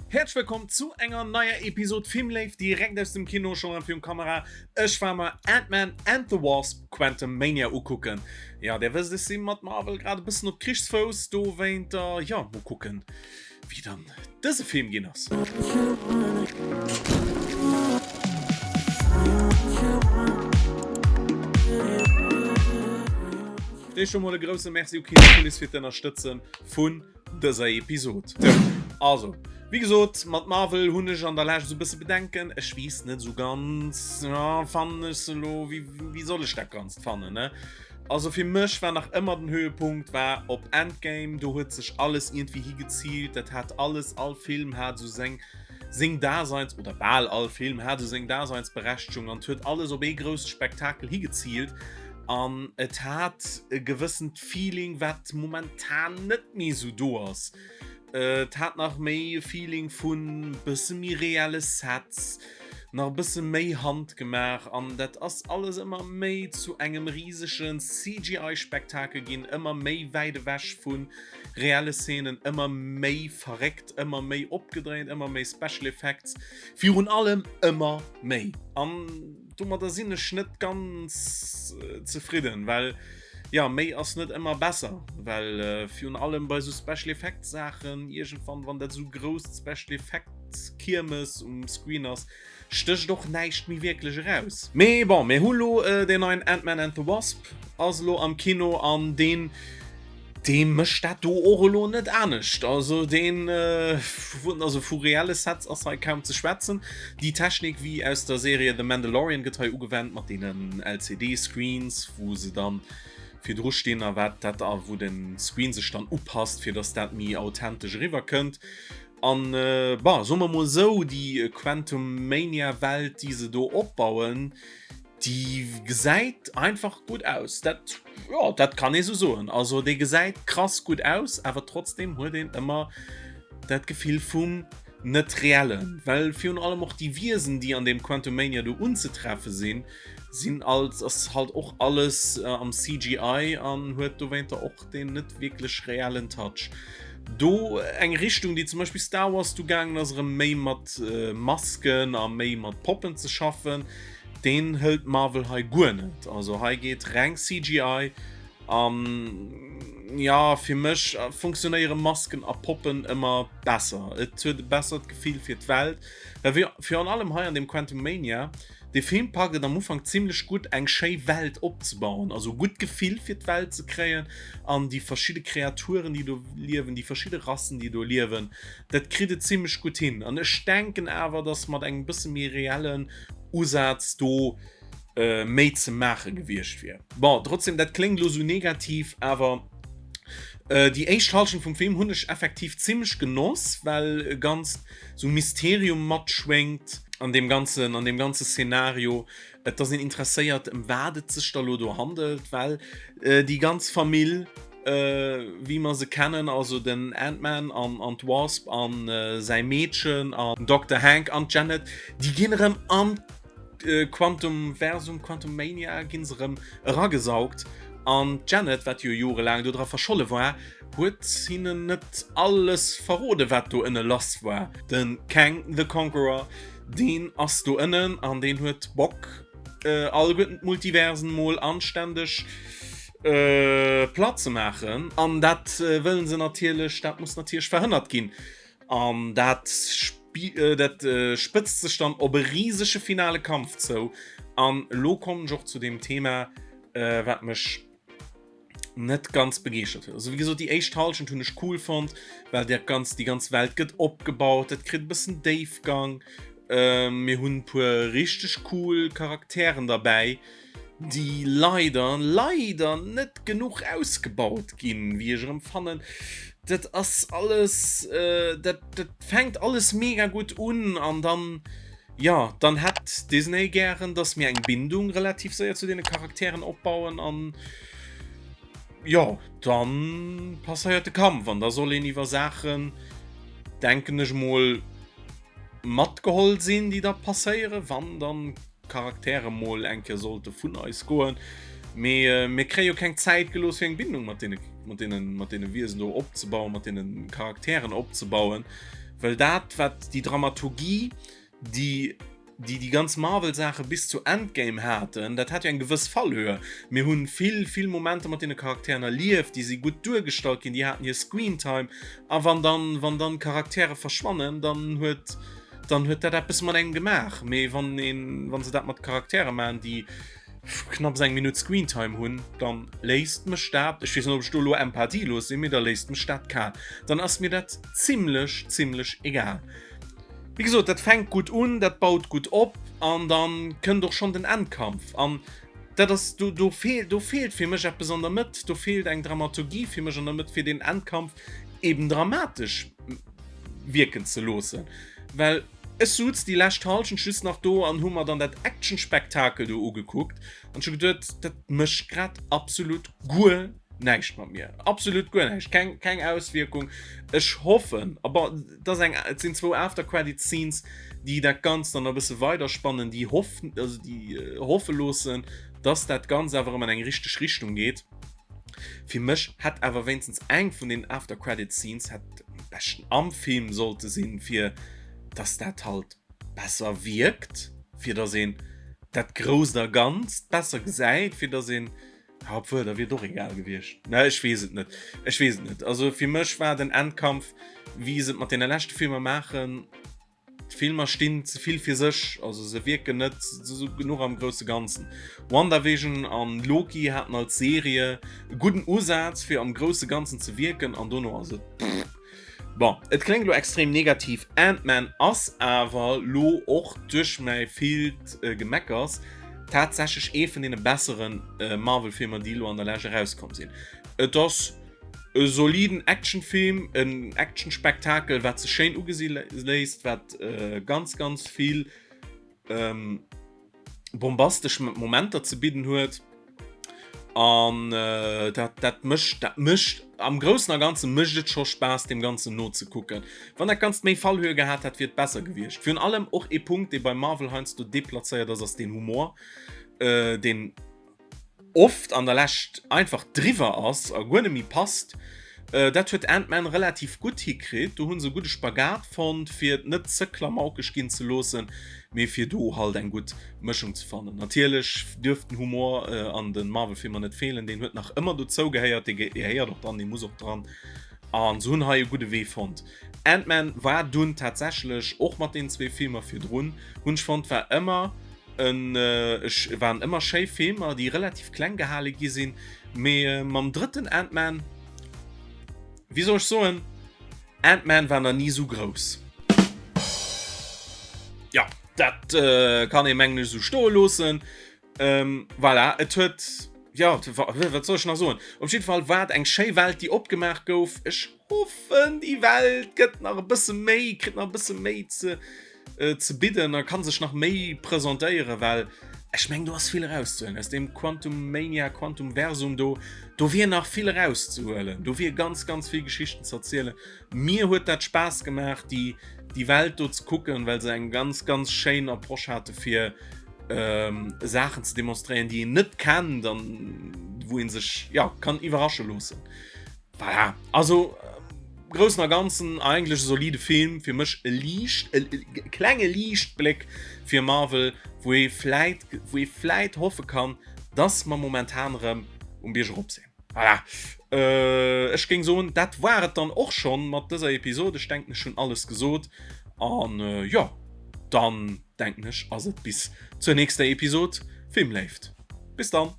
Häerzlech wëllkomm zu enger neier Episode Filmléif direkt aus dem Kino, schon erëm virun Kamera. Ech war mer Ant-Man and the Wasp Quantumania ukucken. Ja, der wësst, ech si mat Marvel grad e bëssen op Krichsfouss, dowéinter, jo, mol kucken, wéi dann dëse Film ginn ass. D'éischt scho mol e grousse Merci u Kinepolis fir d'Ënnerstëtze vun dëser Episod. Also, wéi gesot, mat Marvel hunn ech an der Lescht esou e bësse Bedenken. Ech weess net esou ganz, ja, fannen ech se elo, wéi, wéi soll ech dat Ganzt fannen, ne? Also fir mech war nach ëmmer den Höhepunkt war op Endgame, do huet sech alles iergendwéi higeziilt, dat hat alles, all Film hat esou seng, seng Daseins, oder bal all Film hat esou seng Daseinsberechtegung an et huet alles op ee grousst Spektakel higeziilt. An et hat e gewëssent Feeling, wat momentan net méi esou do ass. Et hat nach méi e Feeling vun bësse méi reelle Sets, nach e bësse méi handgemaach an dat ass alles ëmmer méi zu engem risegen CGI-Spektakel ginn, ëmmer méi wäit ewech vu reelle Szenen, ëmmer méi verréckt, ëmmer méi opgedréint, ëmmer méi Special Effects, virun allem ëmmer méi. An Domadder sinn ech net ganz zefridden, well jo, méi ass net ëmmer besser, well virun allem bei sou Special Effects Saachen iergendwann, wann dat sou grousst Special Effects Kiermes um Screen ass, stécht och näischt méi wierklech eraus. Mee bon, mir hu lo deen neien Ant-Man and the Wasp ass elo am Kino an deen Dee mécht dat do och elo net anescht. Also deen, also vu reelle Sets ass hei kaum ze schwätzen. Déi Technik wéi aus der Serie The Mandalorian gëtt hei ugewennt mat deenen LCD-Screens, wou se dann virdru stinn a wat dat a wou de Screen sech dann upasst, fir datt dat méi authentesch eriwwer kënnt. An bon, soe mer mol esou, déi Quantumania-Welt, déi se do opbauen, Déi gesäit einfach gutt aus. Dat, jo, dat kann ee sou soen. Also déi gesäit krass gutt aus, awer trotzdem huet een ëmmer dat Gefill vum net reellen. Well virun allem och déi Wiesen, déi an deem Quantumania do unzetreffe sinn, sinn alt, ass halt och alles am CGI an huet dowéinter och deen net wierklech reellen Touch. Do eng Richtung, déi zum Beispill Star Wars du gaangen ass, erëm méi mat Masken a méi mat Poppen ze schaffen. Deen hëlt Marvel hei guer net. Also hei geet reng CGI an ja fir mech funktionéiere Masken a Poppen ëmmer besser. Et huet e bessert Gefill fir d'Welt. Well virun allem hei an dem Quantumania, de Film packt et am Ufank zimmlech gutt eng schéi Welt opzebauen, also e gutt Gefill fir d'Welt ze kréien an déi verschidde Kreaturen déi do liewen, déi verschidde Rassen déi do liewen, dat kritt et zimmlech gutt hin. An ech denken awer, dass mat engem bësse méi reellen Usaz do méi ze maache gewiescht wier. Bon, trotzdem, dat kléngt elo sou negativ, awer déi éischt Hallschent vum Film hunn ech effektiv zimmlech genoss, well e ganzt sou Mysterium matschwéngt an deem ganzen, an deem ganze Szenario. Et ass een interesséiert, ëm wat et sech da lo do handelt, well déi ganz Famill, wéi mer se kennen, also den Ant-Man an an d'Wasp an säi Meedchen an den Dokter Hank an d'Janet, déi ginn erëm an d'Quantumversum, Quantumania, ginn se erëm eragesaugt an d'Janet, wat jo jorelaang do dra verscholle war, huet hinnen net alles verrode wat do ënne lass war. De Kang the Conqueror, deen ass do ënnen an deen huet Bock alleguerten d'Multiversen mol anständeg Platt ze maachen an dat wëllen se natierlech, dat muss natierlech verhënnert ginn an dat dat spëtzt sech dann op e risege finale Kampf zou. An elo kommen ech och zu deem Thema, wat mech net ganz begeeschtert huet. Also wéi gesot, déi éischt Hallschent hunn ech cool fonnt, well dat ganz déi ganz Welt gëtt opgebaut, dat kritt e bëssen Déifgang, mir hunn e puer richteg cool Charakteren derbäi. déi leider, leider net genuch ausgebaut ginn, wéi ech erëm fannen. Dat ass alles, dat, dat fänkt alles mega gutt un an dann, jo, dann hätt Disney gären, dass mir eng Bindung relativ séier zu deene Charakteren opbauen an, jo, dann passéiert de Kampf an da soll een iwwer Saachen, denken ech mol, matgeholl sinn, déi da passéieren, wann dann Charaktere mol eng Kéier sollte vun eis goen. Mee mir kréie jo keng Zäit gelooss fir eng Bindung mat deene, mat deene, mat deene Wiesen do opzebauen, mat deene Charakteren opzebauen. Well dat, wat déi Dramaturgie, déi déi déi ganz Marvel-Saache bis zu Endgame haten, dat hat jo eng gewëss Fallhöhe. Mir hunn vill, vill Momenter mat deene Charakteren erlieft, déi si gutt duergestallt ginn, déi haten hir Screentime. A wann dann, wann dann Charaktere verschwannen, dann huet, dann huet dat eppes mat engem gemaach. Mee wann een, wann se dat mat Charaktere maachen, déi knapps eng Minutt Screentime hunn, dann léisst mech dat, ech weess net, ob ech do elo empathielos sinn, mee da léisst mech dat kal. Dann ass mir dat zimlech, zimlech egal. Wéi gesot, dat fänkt gutt un, dat baut gutt op an dann kënnt och schonn den Endkampf. An dat ass, do, do feelt, do feelt fir mech eppes an der Mëtt, do feelt eng Dramaturgie fir mech an der Mëtt, fir deen Endkampf eben dramatesch wierken ze loossen. Well ech suz déi lescht Halschent just nach do an hu mer dann dat Actionspektakel do ugekuckt an ech hu geduet, dat mécht grad absolut guer näischt mat mir. Absolut guer näischt, keng, keng Auswierkung. Ech hoffen, aber Et ass eng, et sinn zwou After Credit Scenes, déi dat Ganzt dann e bësse weiderspannen, déi hoffen, also déi äh, hoffe loossen, dass dat Ganzt awer erëm an eng richteg Richtung geet. Fir mech hätt awer wéinstens eng vun den After Credit Scenes hätt am beschten am Film sollte sinn, fir dass dat halt besser wierkt, fir dass een dat Grousst a Ganzt besser gesäit, fir dass een Ja, obwuel, da wier et och egal gewiescht. Ne, ech weess et net. Ech weess et net. Also fir mech war den Endkampf, wéi se et mat deene leschte Filmer maachen, d'Filmer stinn ze vill fir sech, also se wierken net sou genuch am grousse Ganzen. WandaVision an Loki haten als Serie e gudden Usaz fir am grousse Ganzen ze wierken an dono ass et Bon, et kléngt lo extrem negativ, Ant-Man ass awer lo och duerch mäi villt Gemeckers tatsächlech ee vun deene bessere Marvel-Filmer, déi lo an der Lescht erauskomm sinn. Et ass e soliden Actionfilm, en Actionspektakel, wat sech schéin ugesi léisst, wat ganz, ganz vill bombastesch Momenter ze bidden huet an äh, dat, dat mécht dat mécht am Groussen a Ganze mécht et scho Spaass dem Ganzen nozekucken. Wann dat Ganzt méi Fallhöhe gehat hätt, wier et besser gewiescht. Virun allem och ee Punkt, dee bei Marvel heiansdo deplazéiert ass, ass den Humor, äh, deen oft an der Lescht einfach driwwer ass a guer net méi passt. Dat huet Ant-Man relativ gutt hikritt. Do hu se e gudde Spagat fonnt, fir et net ze klamaukeg ginn ze loossen, mee fir do halt eng gutt Mëschung ze fannen. Natierlech duerf den Humor an de Marvel-Filmer net feelen, deen huet nach ëmmer dozou gehéiert, dee gehéiert och dran, dee muss och dran. A se hunn hei e gudde Wee fonnt. Ant-Man war dunn tatsächlech, och mat deenen zwee Filmer virdrun, hunn ech fonnt, war ëmmer en, ech, waren ëmmer schéi Filmer, déi relativ kleng gehale gi sinn, mee mam drëtten Ant-Man, wéi soll ech soen, Ant-Man war nach ni esou grouss. Jo, dat kann ee mengen ech esou stoe loossen. Voilà, et huet, jo, wat soll ech nach soen? Op jidde Fall war et eng schéi Welt, déi opgemaach gouf. Ech hoffen, déi Welt gëtt nach e bësse méi, kritt nach e bësse méi ze, ze bidden a kann sech nach méi presentéieren, well ech meng do ass vill erauszehuelen aus deem Quantum Mania, Quantum Versum do, do wier nach vill erauszehuelen, do wier ganz ganz vill Geschichten ze erzielen. Mir huet dat Spaass gemaach déi déi Welt do ze kucken, well se eng ganz ganz schéin Approche hate fir ähm, Saachen ze demonstréieren, déi een net kennt an wou een sech ja kann iwwerrasche loossen. Voilà. Also Groussen a Ganzen eigentlech e solide Film, fir mech e liicht, e klenge Liichtbléck fir Marvel, wou ee vläit, wou ee vläit hoffe kann, dass mer momentan erëm um Bierg erop sinn. Voilà. Ech géing soen, dat war et dann och schonn mat dëser Episode. Ech denken, ech hunn alles gesot. An jo, dann denken ech, ass et bis zur nächster Episode. Filmléift. Bis dann.